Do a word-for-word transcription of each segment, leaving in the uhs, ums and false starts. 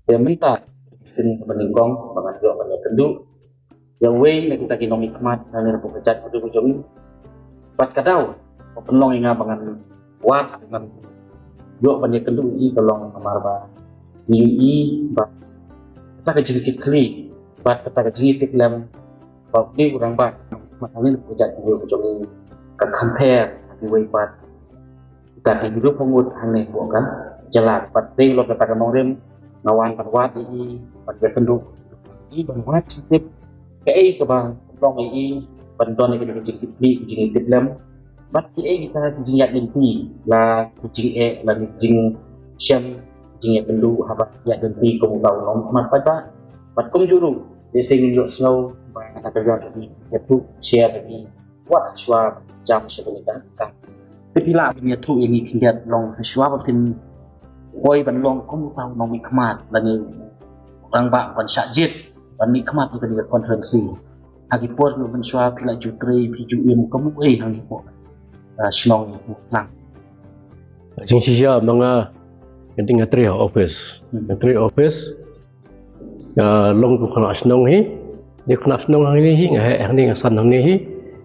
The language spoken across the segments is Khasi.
Te mynta sien ba nyngkong ba ngan ïoh ban ïakynduh ïa uwei na kita ki nongmihkhmat na ne ruh ka jait ka jong ngi. Bad ka daw ba pynlong ïa nga ba ngan wad, ngan ïoh ban ïakynduh ïa i ka long namar ba ngi ïohi ba kata ka jingkitkhlieh bad kata ka jingïatiplem ba u dei u rangbah na ne ruh ka jait ka jong ngi ka compare ha kiwei pat kita ki ruh pyngut hangne hapoh ka jylla. Bad dei halor kata ka nongrim nga wan ban wad ïa i, ban ïakynduh ïa i, ban wad jingtip kaei kaba long ïa i, ban don ïa kane ka jingkitkhlieh, ka jingïatiplem bad kiei kita ki jingïaid lynti, la ki jingeh, la ki jingshem, jingïakynduh haba ïaid lynti kum uta u nongmihkhmat paidbah. Bad kumjuh ruh lehse ngin ïohsngew ba kata ka liang ka jong i, ïathuh share ïa i wat shuwa jam sha kane ka kam. Te phi lah ban ïathuh ïa ngi khyndiat long shuwa ba phin poi ban long kum uta u nongmihkhmat lane u rangbah ban shah jied ban mihkhmat ïa kane ka conference. Ha ki por kiba mynshuwa phi la ju trei, phi ju im kum uei hangne hapoh, ah, shnong Mawphlang? Jingshisha ma nga, nga dei nga trei ha office. Hmm. Nga trei office. Nga long kum u khynnah shnong hi. Dei khynnah shnong hangne hi, nga heh hangne, nga san hangne hi.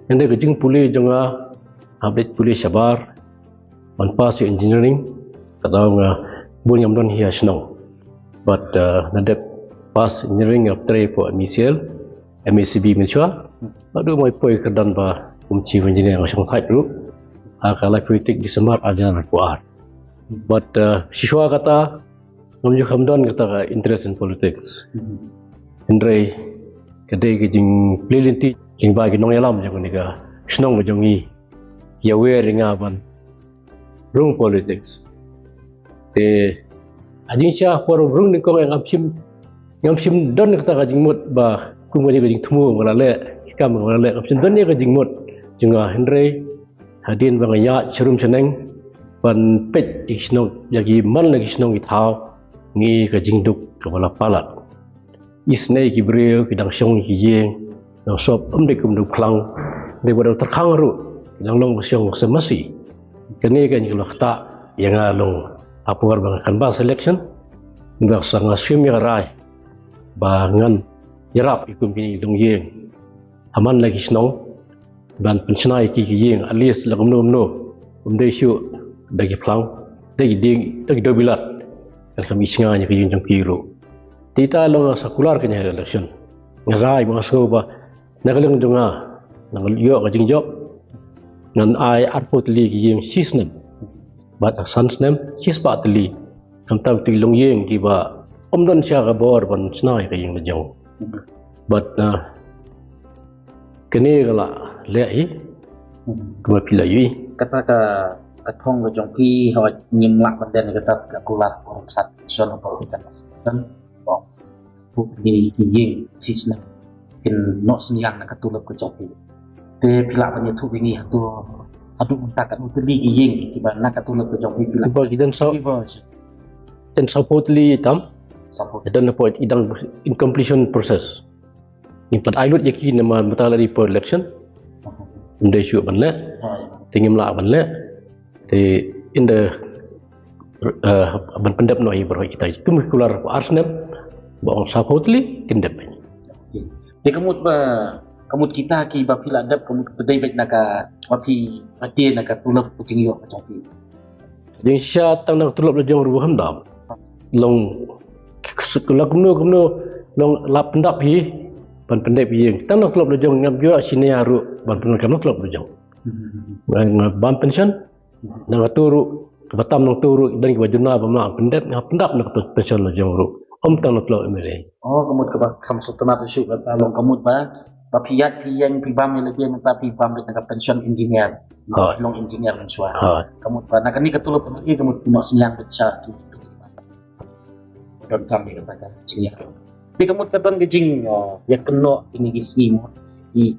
Nga dei ka jingpule jong nga, hap leit pule shabar ban pass ïa engineering. Ka daw nga bun ngam don hi ha shnong. Bad, uh, nga dep pass engineering, nga trei hapoh M E C L, M E C B mynshuwa. Bad u mai poi kyrdan ba kum chief engineer, nga shong thait ruh ha ka lai phew tarik December ar hajar arphew ar. Bad, uh, shisha kata ngam ju kham don kata ka interest in politics. Hynrei ka dei ka jingplie lynti lyngba ki nongïalam jong kane ka shnong ka jong ngi, ki aware ïa nga ban rung politics. Te ha jingshisha por rung nyngkong ngam shym, ngam shym don kata ka jingmut ba kum kane ka jingthmu nga la leh, ki kam nga la leh, ngam shym don ïa ka jingmut jong nga. Hynrei hadien ba nga ïaid sharum shaneng ban peit ïa ki shnong, ïa ki man la ki shnong ki thaw, ngi ka jingduk kaba la palat. Isynei ki briew ki dang shong ki ïing, dang sop, ym dei kum u Phlang, dei ba dang tyrkhang ruh ki dang long ba shong sem masi. Kane ka jingkhlaiñ kata ïa nga long ha por ba nga canvass election, ba sa nga shim ïa ka rai ba ngan ïarap ïa kum kine ki longïing ha man la ki shnong, ban pynshna ïa ki ki ïing, at least la kumno kumno, ym dei shuh da ki Phlang, da ki dieng, da ki dewbilat, kan kham ïa sngewbha ïa ki ïing jong ki ruh. Te ita long nga sa kular kane election. Nga rai ba nga sngew ba na ka liang jong nga, ngan ïoh ka jingjop, ngan ai arphew tylli ki ïing shi snem, bad san snem shispah tylli. Khamtam ki longïing kiba ym don sha ka bor ban shna ïa ka ïing la jong. Bad, uh, kane ka la leh hi, hmm, kaba phi la ïohi. Kata ka, ka thong ka jong phi, haba ngim lah ban don kata ka kular por sat shon por kan. Kan? Bok. Bok ni ki ïing shi snem kin noh synñiang na ka tulop ka jong phi. Te phi lah ban ïathuh ïa ngi hato, haduh mynta katno tylli ki ïing kiba na ka tulop ka jong phi, phi lah. Kiba ki don sa, kiba ki don saphew tylli tam. Saphew. Ki don hapoh i dang in completion process. Ngim pat ai lut ïa ki namar mynta la dei por election. Ym dei shuh ban leh. Ha. Te ngim lah ban leh. Te in the, eh, ban pyndep noh ïa baroh kita. Kum ki kular ba ar snem, ba ong saphew tylli kin dep. Te ka mut ba, ka mut kita kiba phi la dep, ka mut ba dei beit na ka, ba phi, ba dei na ka tulop ka jingïoh ka jong phi. Jingshisha tang na ka tulop la jong ruh ham dap. Long la kumno kumno long la pyndap hi ban pyndep ïing. Tang na ka tulop la jong ngam ju ïoh shi nia ruh ban pyndep na ka tulop la jong. Hmm. Nga, nga bam pension. Na katu ruh, kaba tam na katu ruh, don kiba jurna ba ma pyndep, nga pyndep na katu pension la jong ruh. Ym tang na tulop M L A. Oh, ka mut kaba kham sngewtynnat shuh kata long ka mut ba, ba phi ïaid phi ïeng phi bam ïa lade mynta phi bam beit na ka pension engineer. Ha. Long engineer mynshuwa. Ha. Ka mut ba na kane ka tulop ka mut phi noh synñiang beit sha ki. Donkam ïa kata ka jingïakhun. Te ka mut ka don ka jing, uh, ïakynnoh kine ki sngi mo. Ki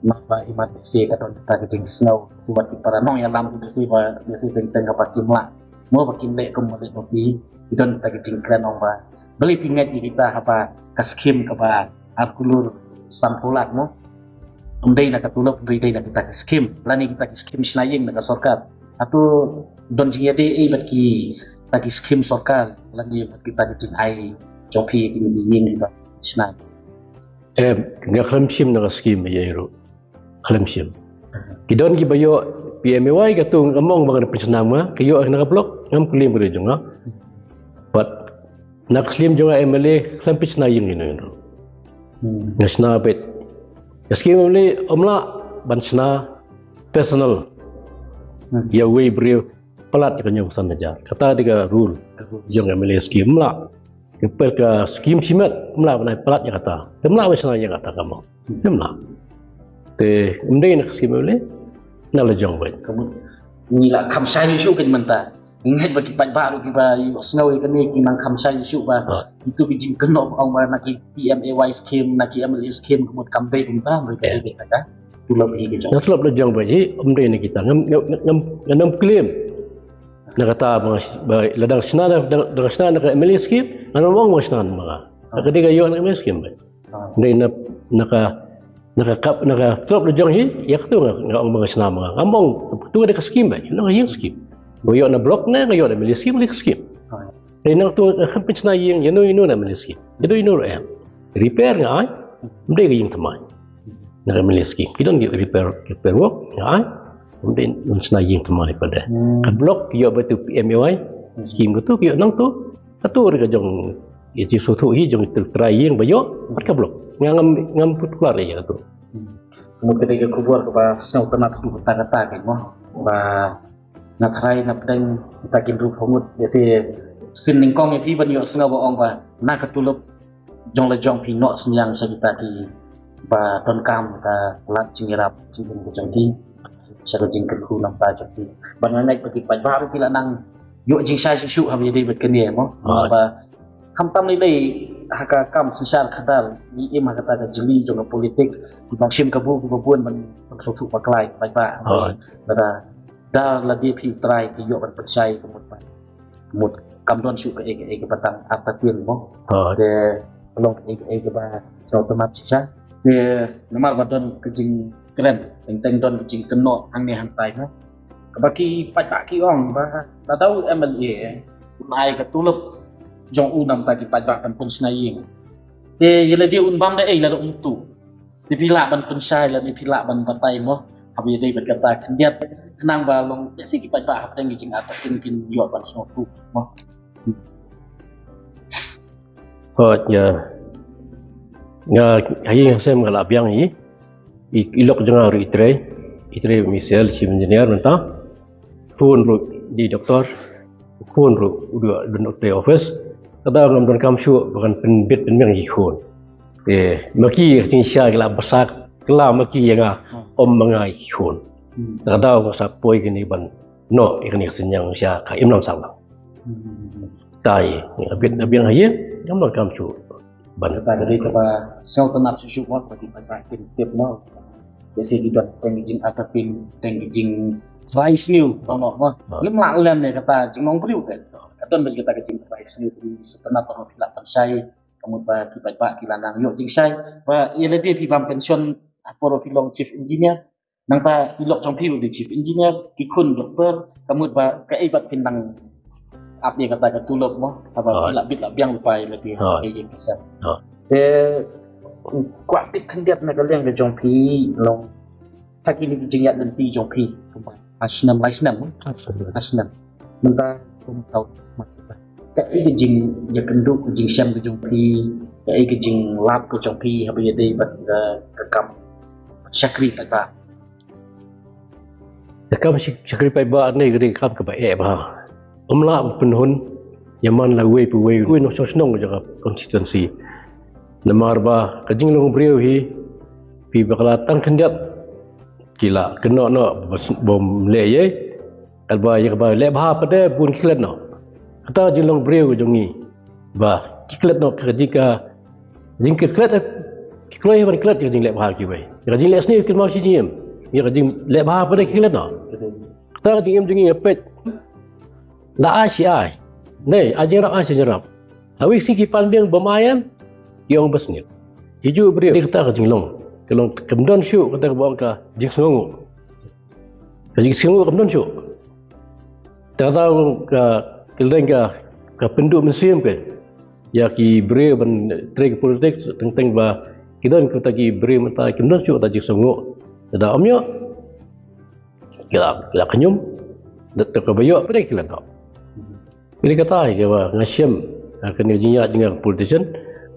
map ba imat se ka don kata ka jingsngew. Shuwa ki para nongïalam ki se ba, se teng teng kaba kim lah. Mo ba kim leh kum mo leh mo phi. Ki don kata ka jingkren ong ba balei phi ngeit ïa kita haba ka skim kaba ar klur sanphew lak mo. Ym dei na ka tulop, ym dei na kita ki skim. Lane kita ki skim shna ïing na ka sorkar. Hato don jingïadei ei bad kita ki skim sorkar lane bad kita ki jingai jong phi ki ni yin ki ba shna. Em, nga khlem shim na ka skim ïa ruh. Khlem shim. Ki don ki ba ïoh P M A Y ka tu nga mong ba nga pynshna ma, ka ïoh na ka block, ngam klim ka jong nga. But na ka skim jong nga M L A khlem pynshna ïing ïa ruh. Hmm. Nga shna beit. Ka skim M L A ym lah ban shna personal. Hmm. Ïa uwei briew palat ïa ka hynñiew san hajar. Kata dei ka rule. Ka rule. Jong M L A skim ym lah. Ka pel ka skim shimet ym lah ban ai palat ïa kata. Ym lah ban shna ïa kata ka mo. Ym lah. Te ym dei na ka skim M L A. Na la jong beit. Ka mut ngi la kham shai shuh kein mynta. Ngi ngeit ba ki paidbah ruh ki ba ïohsngew ïa kane ki nang kham shai shuh ba. Ha. Itu ki jingkynnoh ba ong ba na ki P M A Y skim, na ki M L A skim, ka mut kam dei kumta, ba ka dei kata. Tulop hi ki jong. Na tulop la jong beit hi, ym dei na kita. Ngam, ngam, ngam, ngam claim. Na kata ba, ba la dang shna, dang, dang shna na ka M L A skim, ngan ong ba shna ma nga. Na ka dei ka ïoh na ka M L A skim beit. Ah. Dei na, na ka, na ka kap, na ka tulop la jong hi, ïa katu nga, nga ong ba nga shna ma nga. Ngam ong, tu ka dei ka skim beit, na ka ïing skim. Nga ïoh na block ne, nga ïoh na M L A skim, dei ka skim. Ah. Dei na tu, nga khlem pynshna ïing, ïa no, ïa no na M L A skim. Ïa no, ïa no em. Repair nga ai, ym dei ka ïing thymmai. Na ka M L A skim. Ki don ki repair, repair work, nga ai. Ym dei ban shna ïing thymmai pat de. Hmm. Ka block, ki ïoh ba tu P M A Y, skim katu, ki ïoh nangtu. Katu ruh ka jong, ïa ki sngewthuh hi jong ki trai ïing ba ïoh, pat ka block. Nga ngam, ngam particular ïa katu. Hmm. Ka mut ka dei ka khubor kaba sngewtynnat haduh katta katta kein mo. Ba nga tharai na pdeng kita ki ruh hangut, ïa si sien nyngkong ïa phi ban ïohsngew ba ong ba na ka tulop jong la jong phi noh synñiang sha kita ki ba donkam ka lad jingïarap jingim ka jong ki, sha ka jingkyrkhu namta jong ki. Ban nga ngeit ba ki paidbah ruh ki la nang ïoh jingshai shuh shuh haba ïadei bad kane mo. Ah. Ba khamtam lei lei ha ka kam synshar khadar ngi im ha kata ka jylliew jong ka politics, ki ba shim kabu kiba bun ban pynsngewthuh bakla ïa ki paidbah. Ah. Lada da lade phi u Trai phi ïoh ban pynshai ka mut ba, mut kam don shuh kaei kaei kaba tang artatien mo. Hooid. Te ka long kaei kaei kaba sngewtynnat shisha. Te namar ba don ka jingkren, teng teng don ka jingkynnoh hangne hangtai mo. Kaba ki paidbah ki ong ba lada u M L A un ai ka tulop jong u namta ki paidbah ban pynshna ïing. Te ïa lade un bam da ei lada um tuh. Te phi lah ban pynshai lane phi lah ban batai mo. Haba ïadei bad kata khyndiat khnang ba long ïa si ki paidbah hapdeng ki jingartatien kin ïoh ban sngewthuh mo. Hooid, nga, nga ha ïing ha sem nga la biang hi. I, i lok jong nga ruh i trei, i trei Michelle, chief engineer mynta. Khun ruh i doktor, khun ruh u dei u don office. Kata ngam donkam shuh ba ngan pynbit pynbiang ïa ki khun. Te ma ki ka jingshisha ki la basa kylla ma ki ïa nga, ym ma nga ïa ki khun. Kata nga sa poi kane ban noh ïa kane ka synñiang sha ka imlang sahlang. Tai nga bit na biang ha ïing, ngam donkam shuh. Ban kata ka dei kaba sngewtynnat shuh shuh mo, ba ki paidbah kin tip mo. Ïa si ki don teng ki jingartatien, teng ki jingtrai sniew, tang noh mo. Ngim lah len ïa kata jinglong briew te. Ka don bad kata ka jingtrai sniew, ka dei sngewtynnat ba phi lah pynshai, ka mut ba ki paidbah ki la nang ïoh jingshai. Ba ïa lade phi bam pension ha por ba phi long chief engineer. Nangta i lok jong phi u dei chief engineer, ki khun doktor, ka mut ba kaei pat phin nang ap ïa kata ka tulop mo, haba phi la bit la biang lypa ïa lade, kaei ïa pisa. Te kwah tip khyndiat na ka liang ka jong phi long ha kine ki jingïaid lynti jong phi kumba ha snem lai snem mo. Ha snem. Mynta kum tau kaei ka jingïakynduh ka jingshem ka jong phi, kaei ka jinglap ka jong phi haba ïadei bad ka kam shakri paidbah. Ka kam shakri paidbah ne ka dei ka kam kaba eh bha. Ym lah ban pynhun ïa man la uwei pa uwei, uwei nongshong shnong jong ka constituency. Namar ba ka jinglong briew hi phi ba ka la tang khyndiat ki la kynnoh noh bym leh ei ei. Katba ïa kaba leh bha pat de bun ki klet noh. Kata jinglong briew jong ngi ba ki klet noh ka jingka jingka klet ki kloi ban klet ïa ka jingleh bha kiwei. Ïa ka jingleh sniew ki ma shi jingim. Ïa ka jingleh bha pat de ki klet noh. Kata ka jingim jong ngi ïa peit. La ai shi ai. Nei, ai jingrap ai shi jingrap. Hawi si ki pan biang bym ai em. Ki ong ba sniew. Ki ju briew. Kata ka jinglong. Ka long kam don shuh kata ka bong ka jingsngew. Ka jingsngew kam don shuh. Te kata ka kyleng ka ka pynduh mynsiem ka. ïa ki briew ban trei ki politics, teng teng ba ki don kita ki briew mynta kim don shuh ta jingsngew. Lada ym ïoh, ki la, ki la khñium, da te ka ba ïoh, pynban ki la dap. Ïa kata hi kaba nga shem, ha kane ka jingïaid jong nga politician,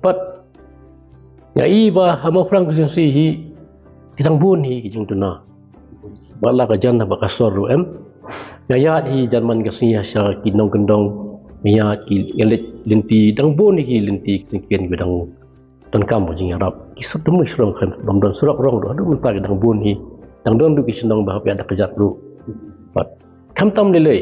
pat nga i ba ha Mawphlang constituency hi, ki dang bun hi ki jingduna. Bad la ka jan ha ba ka sor ruh em. Nga ïaid hi jan man ka sngi ha sha ki nongkyndong, nga ïaid ki, nga leit lynti, dang bun hi ki lynti ki syngkien ki dang donkam ka jingïarap. Ki sut dum shrong kan bym don surok rong ruh, haduh mynta ki dang bun hi. Dang don ruh ki shnong ba hap ïaid da kjat ruh. Bad khamtam lei lei,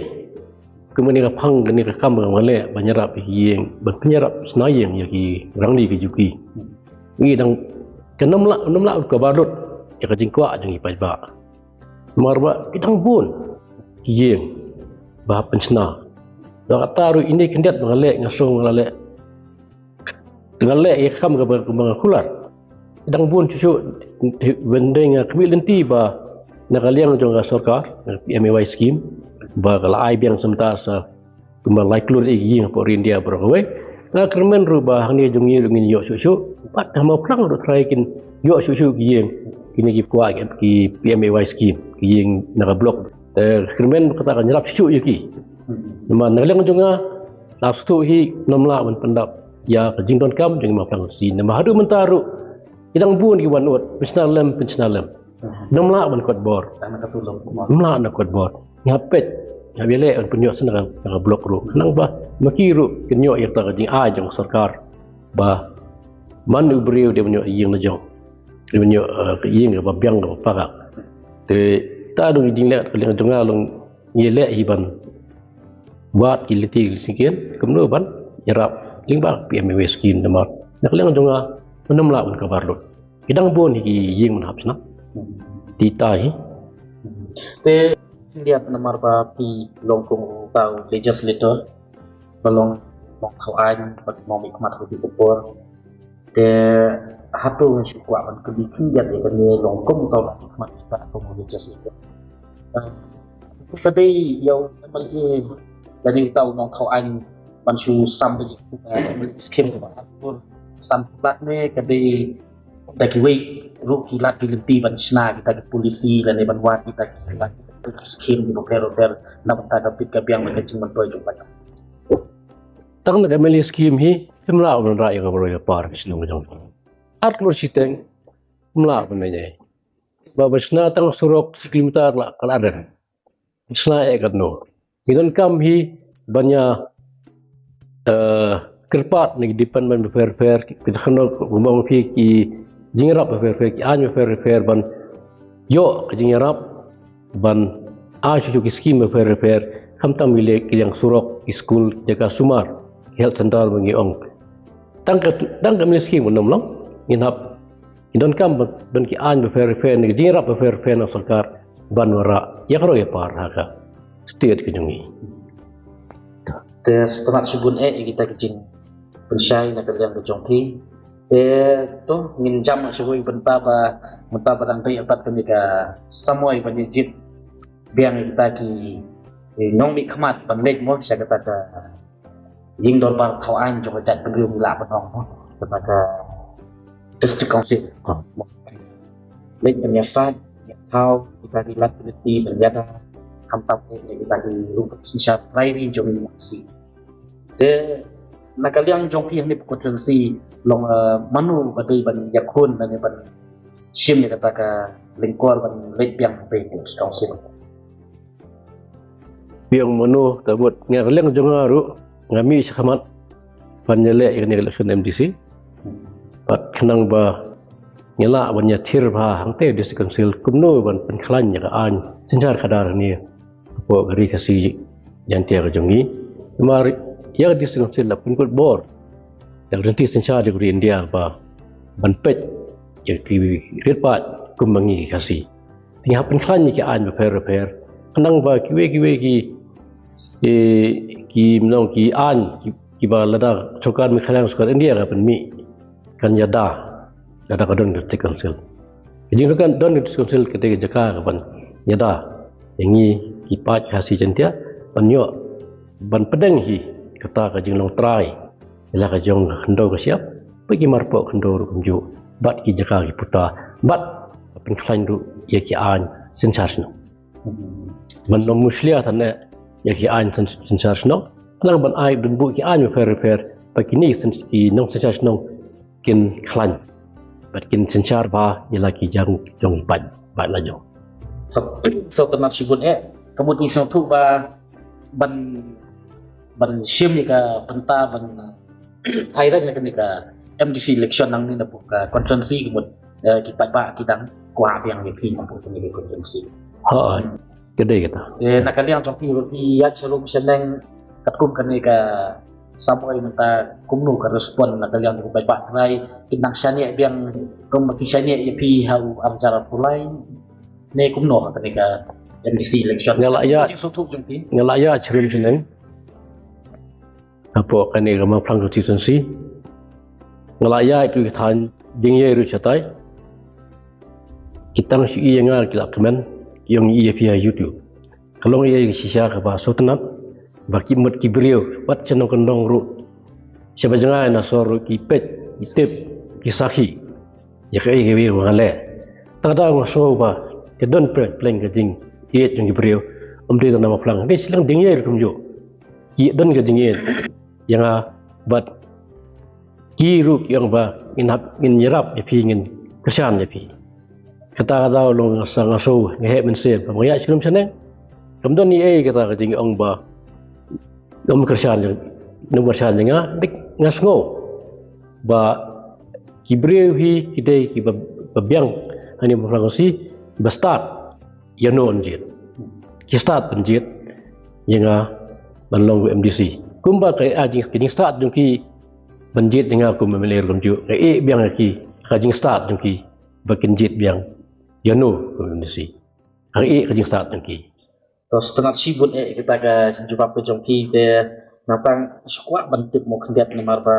kumne ka phang kane ka kam ba nga leh ban ïarap ïa ki ïing, ban pynïarap shna ïing ïa ki rangli ki juki. Ngi dang, kan ym lah, ym lah ka balut ïa ka jingkwah jong ki paidbah. Namar ba ki dang bun ki ïing ba hap pynshna. Ba kata ruh ine khyndiat ba nga leh, nga sngew nga la leh, nga leh ïa ka kam kaba, kaba nga kular. Dang bun shuh shuh, ban dei nga khmih lynti ba na ka liang jong ka sorkar, na ka P M A Y scheme, ba ka la ai biang sha mynta sa kumba lai klur ïa ki ïing hapoh ri India baroh kawei. Nga kyrmen ruh ba hangne jong ngi ruh ngin ïoh shuh shuh. Bad ha Mawphlang ruh tharai kin ïoh shuh shuh ki ïing, kine ki kwah ki P M A Y scheme, ki ïing na ka block. Te kyrmen ba kata kan ïarap shuh shuh ïa ki. Namar na ka liang jong nga, la sdang hi, ngam lah ban pyndap ïa ka jingdonkam jong ngi Mawphlang constituency. Namar haduh mynta ruh, ki dang bun ki wan ud, pynshna lem, pynshna lem. Ngam lah ban kot bor. Tang na ka tulop. Ngam lah na kot bor. Nga peit, nga ïaleh ban pynïoh sha na ka, na ka block ruh. Khnang ba ma ki ruh kin ïoh ïa kata ka jingai jong ka sorkar ba man u briew dei ban ïoh ïing la jong, dei ban ïoh, eh, ka ïing kaba biang kaba pakak. Te ta dang jingleh ka liang jong nga long ngi leh hi ban wad ki lynti ki syngkien kumno ban ïarap lyngba P M A Y scheme. Namar na ka liang jong nga ngam lah ban kaba lut. Ki dang bun hi ki ïing ban hap shna. Te tai hi. Te khyndiat namar ba phi long kum uta u legislator, ba long nongthaw aiñ, ba long nongmihkhmat ha kane ka por. Te hato nga shu kwah ban kylli khyndiat ïa kane, long kum uta u nongmihkhmat, ïa kata kum u legislator. Em, ka dei ïa u M L A lane uta u nongthaw aiñ ban shu sam beit ïa ka M L A scheme ba atur san lak ne ka dei da kiwei ruh ki lad ki lynti ban shna kita ki polisi lane ban wad kita ki lad ki skim kiba pher pher na bynta ka bit ka biang bad ka jingmyntoi jong ka. Tang na ka M L A skim hi, ym lah ban rah ïa ka baroh ïa par ka shnong ka jong. Ar klur shiteng, ym lah ban ïa. Ba ban shna tang surok shi kilometer lah ka la dang. Shna eh katno. Ngi donkam hi ban ïa, eh, kyrpad na ki department bapher bapher, ki, ki khyndiat kumba ong phi, ki jingïarap bapher bapher, ki aiñ bapher bapher ban ïoh ka jingïarap ban ai shuh shuh ki skim bapher bapher, khamtam ki leh ki liang surok, ki skul, ki jaka sumar, ki health center ba ngi ong. Tang ka, tang ka M L A skim ngam long, ngin hap Ngi donkam ban don ki aiñ bapher bapher ne ki jingïarap bapher bapher na sorkar ban wanrah ïa ka roi ïa par ha ka state ka jong ngi. Te sngewtynnat shibun eh ïa kita ki jingpynshai na ka liang ka jong phi. Te to ngin jam shibun bynta ba, bynta ba dang dei pat kane ka samoi ban ïa jied biang ïa kita ki, eh, nongmihkhmat ban leit mo sha kata ka ïing dorbar thaw aiñ jong ka jaitbynriew ngi lah ban ong mo, kata ka District Council. Leit ban ïasaid ïa thaw kita ki lad ki lynti ban ïada, khamtam eh ïa kita ki rung synshar trai ri jong ngi. Te na ka liang jong phi hangne constituency long, eh, mano ba dei ban ïakhun lane ban shim ïa kata ka lyngkor ban leit biang ha phi District Council? Biang mano, ta mut nga ka liang jong nga ruh nga mih shakhmat ban ïaleh ïa kane ka election M D C. Bad khnang ba ngi lah ban ïathir bha hangtei District Council kumno ban pynkhlaiñ ïa ka aiñ synshar khadar hangne hapoh ka Ri Khasi Jaiñtia ka jong ngi. Namar ïa ka District Council la pynkut bor da ka lynti synshar jong ka ri India ba ban peit ïa ki riewpaid kum ma ngi ki Khasi. Te ngi hap pynkhlaiñ ïa ki aiñ bapher bapher khnang ba kiwei kiwei ki, ki, ki, mynta ki aiñ ki, kiba lada sorkar Meghalaya, sorkar India ka pynmih kan ïada lada ka don ka District Council. Ka jingdon ka District Council ka dei ka jaka kaban ïada ïa ngi ki paid Khasi Jaiñtia ban ïoh ban pdiang hi kata ka jinglong trai ïa la ka jong ka khyndew ka shyiap, bad ki marpoh khyndew ruh kumjuh, bad ki jaka ki puta, bad pynkhlaiñ ruh ïa ki aiñ synshar shnong. Ban ym mushlia than eh ïa ki aiñ syn- synshar shnong, khnang ban ai ban buh ki aiñ bapher bapher ba kine ki syn- ki nong synshar shnong kin khlaiñ bad kin synshar bha ïa la ki jong jong ki paidbah la jong. Sa sa tynat shibun eh, ka mut u sngewthuh ba ban ban shim ïa ka bynta ban ai rang ïa kane ka M D C election nangne na pdeng ka constituency ka mut, eh, ki paidbah ki dang kwah biang ïa phi na pdeng kane ka constituency. Ha, ka dei kata. Eh, na ka liang jong phi ruh phi ïaid sharum shaneng katkum kane ka samoi mynta kumno ka respond na ka liang jong ki paidbah, trai ki dang shaniah biang kum ba ki shaniah ïa phi ha u arhajar arphew lai ne kumno ha kane ka M D C election? Nga la ïaid, jingsohthuh jong phi. Nga la ïaid sharum shaneng hapoh kane ka Mawphlang constituency. Nga la ïaid ruh ki thaiñ, jingïaid ruh shatai. Ki tang shu ïa nga ki la kmen, ki ong ïa phi ha YouTube. Ka long ïa ka shisha kaba sngewtynnat ba ki mut ki briew bad sha nongkyndong ruh, sha ba jngai na sor ruh ki peit, ki tip, ki sakhi ïa kaei kaei ba nga leh. Tang da nga sngew ba ka don pleng pleng ka jingïeit jong ki briew, ym dei tang na Mawphlang, dei shiliang jingïeit ruh kumjuh. Ki don ka jingïeit ïa nga bad ki ruh ki ong ba ngin hap, ngin ïarap ïa phi, ngin kyrshan ïa phi. Kata ka daw long nga sa nga sngew, nga heh mynsiem ba nga ïaid sharum shaneng. Kam don ei ei kata ka jingong ba ym kyrshan ïa, ym kyrshan ïa nga, dei nga sngew ba ki briew hi ki dei kiba, ba biang hangne Mawphlang constituency ba stad ïa no yn jied. Ki stad ban jied ïa nga ban long u M D C. Kumba ka, ah, jing, ka jingstad jong ki ban jied ïa nga kum M L A ruh kumjuh, nga ïeh biang ïa ki, ka jingstad jong ki ba kin jied biang ïa no kum M D C. Nga ïeh ka jingstad jong ki. To sngewtynnat shibun eh kata ka jubab ka jong phi, te nga tang shu kwah ban tip mo khyndiat namar ba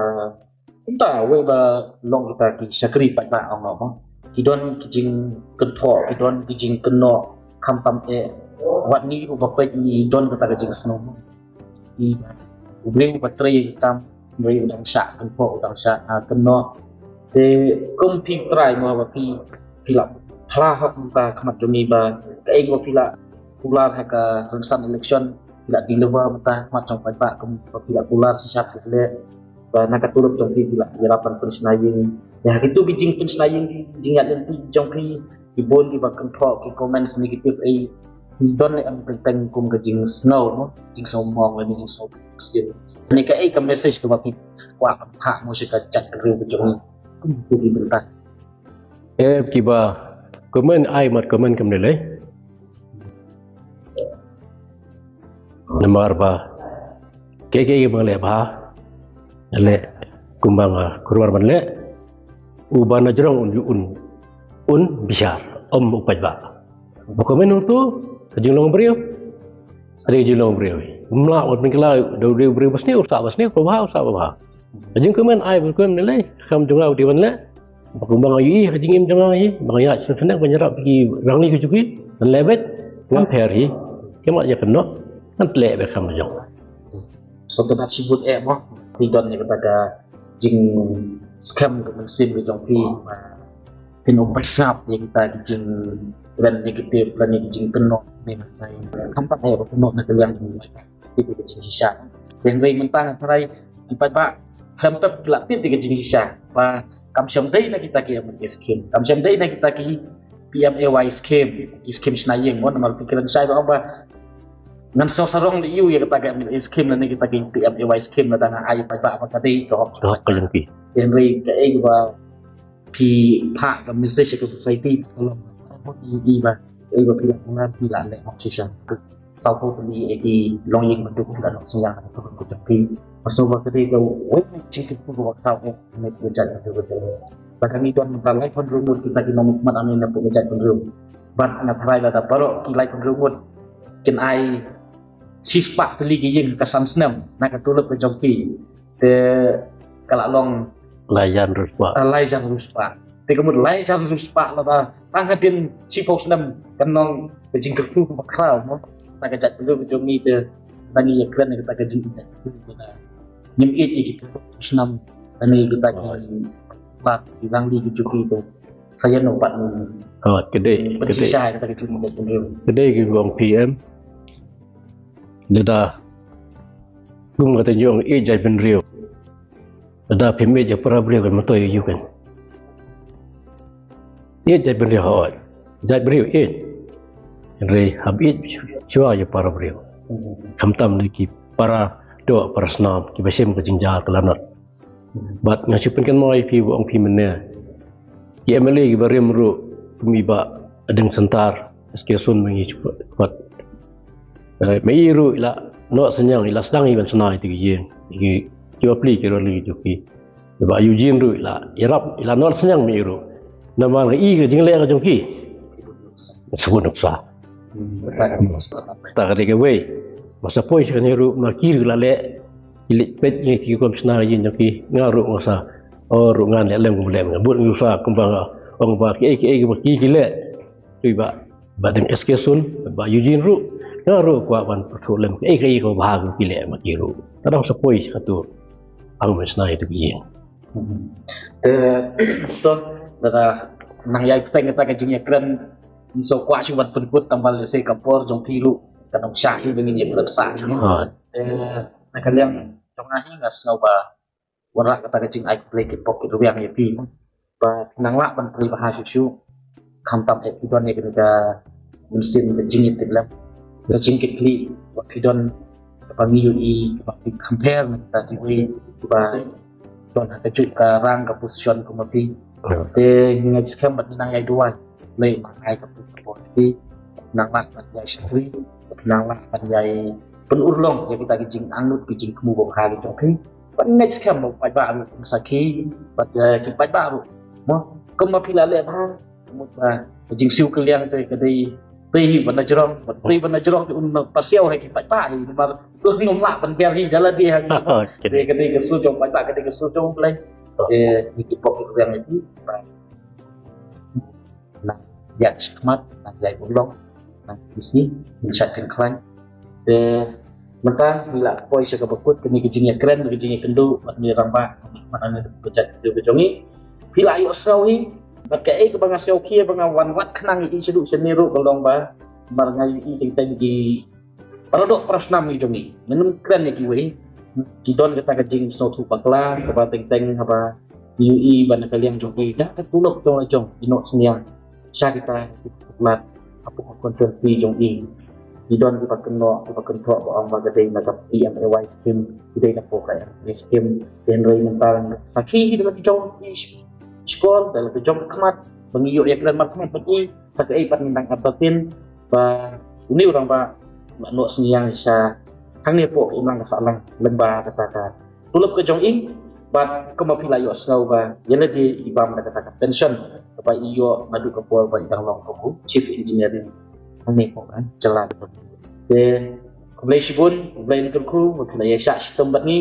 kumta wei ba long kita ki shakri paidbah ong noh mo. Ki don ki jingkynthoh, ki don ki jingkynnoh, khamtam eh wat ngi ruh ba peit ngi don kata ka jingsngew mo. Ki u briew ba trei kam, briew u dang shah kynthoh, u dang shah, ah, kynnoh. Te kum phi trai mo ba phi, phi la phla ha ka khmat jong ngi ba kaei ba phi la kular ha ka rynsan election, phi la deliver mynta ha khmat jong paidbah kum ba phi la kular shisha phi leh. Ba na ka tulop jong phi phi la ïarap ban pynshna ïing. Ïa kitu ki jingpynshna ïing, ki jingïaid lynti jong phi, ki bun kiba kynthoh, ki comments negative ei, don ne em teng teng kum ka jingsngew mo, jingsngew mong lane jingsngew ksiew. Kane kaei ka message kaba phi kwah ban phah mo sha ka jaitbynriew ka jong ngi kum kitu ki bynta. Eh, kiba comment ai mat comment kam ne lei. Namar ba kaei kaei ba nga leh bha, nga leh kumba nga kular ban leh. Uba na jrong un, un, un bishar, ym u paidbah. Ba comment uto ka jinglong briew, ka jinglong briew. Ym lah wat pynkylla, da u briew ba sniew u sah ba sniew, ba bha u sah ba bha. Ka jingkmen ai ba kmen ne lei, kam jong nga u dei ban leh. Ba kumba nga ïohi ka jingim jong nga hi, ba nga ïaid sngewthuh ban ïarap ki rangli ki jong ki, ban leh beit, ngam pher hi. Ki mat ïa kynnoh, ngan leh beit kam jong. Sngewtynnat shibun eh mo, phi don ïa kata ka jingskhem ka mynsiem ka jong phi. Phin ym pyrshah ïa kita ki jingkren negative lane ki jingkynnoh ne, khamtam eh ba kynnoh na ka liang jong ki. Te ka jingshisha. Hynrei mynta nga tharai, paidbah, khlem pep ki la tip ïa ka jingshisha ba kam shym dei na kita ki M L A scheme, kam shym dei na kita ki P M A Y scheme, ki scheme shna ïing mo, namar phi kren shai ba ong ba ngan sngewsarong leh ïa kata ka M L A scheme lane kita ki P M A Y scheme lada nga ai paidbah ba ka dei ka hok, ka hok ka jong ki. Hynrei kaei ba phi phah ka message sha ka society, ka long i, i ba, i ba phi la, phi la leh hok shisha. Sawphew tylli eh ki longïing bad phi la long synñiang ha ka jong phi. Nga sngew ba ka dei kawei na ki jingkyrkhu kaba khraw eh na ka jaitbynriew ka jong ngi. Lada ngi don mynta laiphew hynriew ngut kita ki nongmihkhmat hangne na ka jaitbynriew, bad nga tharai lada baroh ki laiphew hynriew ngut kin ai shispah tylli ki ïing ha ka san snem na ka tulop ka jong phi, te ka la long lai hajar hynriew spah. Ah, lai hajar hynriew spah. Te ka mut lai hajar hynriew spah lada tang hadien shiphew snem, kan long ka jingkyrkhu kaba khraw mo na ka jaitbynriew ka jong ngi. Te ngi ïakren ïa kata ka jingjaitbynriew ka ngim ïeit ïa ki pyrthei shnam, ani kita ki, ba ki rangli ki jong phi to. Sa ïa no pat ni. Oh, ka dei, ka dei. Pynshai kita ki jong phi. Ka dei ki ong P M. Lada kum kata ïong ïeit jaitbynriew. Lada phim ïeit ïa para briew kan, mynta ïa u kan. Ïeit jaitbynriew hooid. Jaitbynriew ïeit. Hynrei hap ïeit shuwa ïa para briew. Khamtam ne ki para doh para snam kiba shim ka jingjia ka lanot. Bad nga shu pynkynmaw ïa phi ba ong phi mynne. Ki M L A kiba rim ruh kum i Bah Deng Centar, S K Sun ba ngi shu pat. Eh, ma i ruh i la noh synñiang, i la sdang i ban shna ïa ki ïing. Ki, ki bapli ki roli ki jong ki. Bah Eugene ruh i la ïarap, i la noh synñiang ma i ruh. Namar nga i ka jingleh ka jong ki. Sbun nuksa. Kata ka dei kawei. Masa poi sha kane ruh ma ki ruh la leh. Ki leh peit ngi ki kum shna ïa jong ki. Nga ruh nga sa. Oh, ruh ngan leh lem kum lem. Bud ngi sa kumba nga ong ba kiei kiei ba ki ki leh. Tui ba, ba dang S K Sun, ba Eugene ruh. Nga ruh kwah ban pyrthuh lem kiei kiei kaba ha ki leh ma ki ruh. Tang sa poi sha katu. Ang meh shna ïa tu ki ïing. Te to, lada nang ïai pynbeit kata ka jingïakren, ngi shu kwah shu ban pynkut tang ba lehse ka por jong phi ruh ka nang shah hi ba ngin ïakren sah. Ha. Te na ka liang jong nga hi nga sngew ba wanrah kata ka jingai khublei ki pok ki rwiang ïa phi. Ba phi nang lah ban pynbeit bha shuh shuh. Khamtam eh phi don ïa kane ka mynsiem ka jingïatylli lem, ka jingkitkhlieh ba phi don, kaba ngi ïohi kaba phi compare na kita kiwei kiba don ha kajuh ka rang ka position kum ma phi. Te ngi ngeit skhem ba ngi nang ïai duwai. Lei ma ngai ka phi ka phi nang lah ban ïai shakri, nang lah ban ïai pynurlong ïa kita ki jingangnud ki jingthmu ba bha ki jong phi. Ban ngeit skhem ba paidbah ruh kum sakhi, bad, eh, ki paidbah ruh. Mo, kum ma phi la leh bha, mut ba ka jingsiew kylliang te ka dei, te hi ban da jrong, bad te ban da jrong te un na pasiaw ha ki paidbah hi, namar to ngim lah ban ber hi da lade ha ki. Ka dei, ka dei ka sur jong paidbah, ka dei ka sur jong Blei. Te ngi ki pok ki rwiang ïa phi. Nang ïaid shakhmat, nang ïaid urlong, nang pynshai, nang shad pynkhlan. Te mynta ngi la poi sha kaba kut kane ka jingïakren, ka jingïakynduh bad ngi rangbah, bad ngi ka jait ka jong ngi. Phi la ïohsngew hi bad kaei kaba nga sngew khia ba nga wan wad khnang ïa i shaduh shane ruh ka long ba mar nga ïohi teng teng ki para doh para snam ngi jong ngi. Ngim kren ïa kiwei. Ki don kata ka jingsngewthuh bakla kaba teng teng haba ngi ïohi ba na ka liang jong ngi da ka tulop jong la jong i noh synñiang sha kita ki paidbah hapoh ka constituency jong ngi. Ki don kiba kynnoh kiba kynthoh ba ong ba ka dei na ka P M A Y scheme, ka dei na poh ka M A Y scheme. Hynrei mynta nga sakhi hi da la ki jong ki shkor, da la ki jong ki khmat ba ngi ïoh ïakren markhmat bad i. Sa kaei pat ngi dang ap ba phin ba une u rangbah la noh synñiang sha hangne poh ka imlang ka sahlang lyngba kata ka tulop ka jong i. Bad kumba phi la ïohsngew ba ïa lade i bam da kata ka pension kaba i ïoh naduh ka por ba i dang long kum u chief engineering hangne poh ka jylla. Te khublei shibun, khublei na kyrkhu ba phi la ïa shah shitom bad ngi.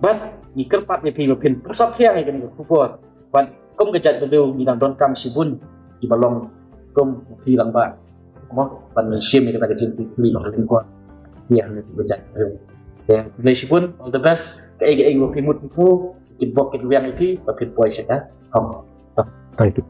Bad ngi kyrpad ïa phi ba phin pyrshah pyrshah ïa kane ka khubor. Bad kum ka jaitbynriew ngi dang donkam shibun kiba long kum u phi rangbah. Mo, ban shim ïa kata ka jingpynkhuid lyngkot ïa kane ka jaitbynriew. Te khublei shibun, all the best. Kaei kaei ba phi mut phi phu, ki bok ki rwiang ïa phi ba phin poi sha ka hok. Thank you.